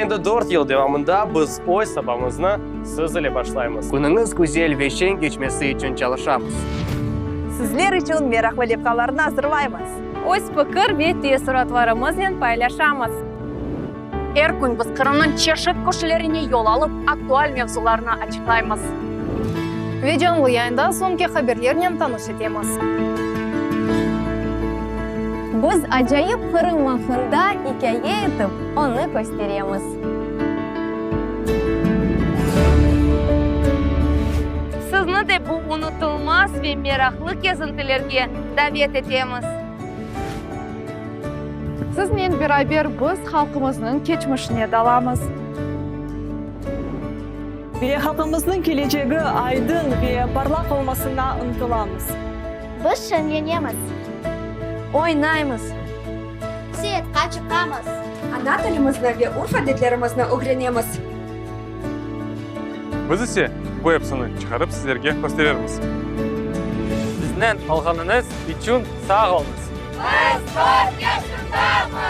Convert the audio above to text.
Endi dört yıl devamında biz öz sabamıznı siz ile başlaymız. Künüñiz güzel ve şeñ keçmesi içün çalışamız. Sizler içün meraqlı levhalarnı azırlaymız. Öz fikir ve teessuratlarımıznen paylaşamız. Er kün biz Qırımnıñ çeşit köşelerine yol alıp, aktual mevzularnı açıqlaymız. Ve canlı yayında soñki haberlernen tanış etemiz. Biz acayip Qırım aqqında ikâye etip, onı kösteremiz. Sizni de bu unutılmaz ve meraqlı kezintilerge davet etemiz. Siznen beraber biz halqımıznıñ keçmişine dalamız. Ve halqımıznıñ kelecegi aydın ve parlaq olmasına ıntılamız. Biz şeñlenemiz. Oynaymız. Seyaatqa çıqamız. Ana tilimizni ve urf-adetlerimizni ögrenemiz. Biz ise bu episini çıqarıp sizlerge kösterermiz. Biznen olğanıñız içün sağ oluñız! Biz bir yaşındamız!